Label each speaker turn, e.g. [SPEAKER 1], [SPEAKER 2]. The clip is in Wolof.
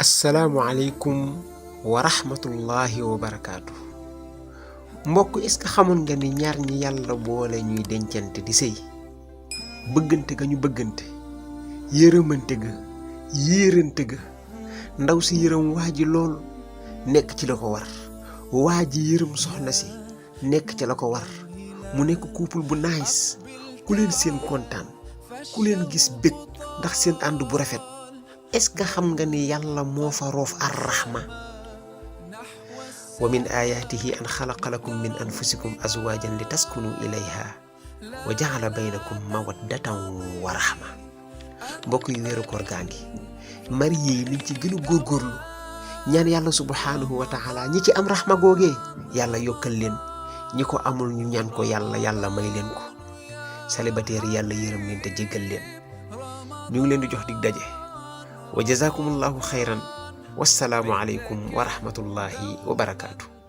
[SPEAKER 1] asalaamualeykum wa rahmatullahi wa barakaatu. mbokk est-ce que xamoon nga ni ñaar ñi yàlla boole ñuy dencante di sëy bëggante ga ñu bëggante yërëmante ga yéerante ga ndaw si yërëm waa ji lool nekk ci la ko war waa ji yërëm soxna si nekk ci la ko war mu nekk couple bu nice ku leen seen kontaan ku leen gis bëgg ndax seen ànd bu rafet. est-ce que xam nga ni yàlla moo fa roof ar-rahma wa min ayatihi an xalaqa lakum min anfusikum azwajan li taskunu ilayha wa jaala baynakum mawaddatan wa rahma. mbokk yi weeru koor gaa ngi marié yi liñ ci gën a góorgóorlu ñaan yàlla subhanahu wa taala ñi ci am rahma googee yàlla yokkal leen ñi ko amul ñu ñaan ko yàlla may leen ko célibataire yàlla yërëm leen te jéggal leen. ñu ngi leen di jox dig daje wa jazakumullahu xayran wassalaamu aleykum wa rahmatullahi wa barakaatu.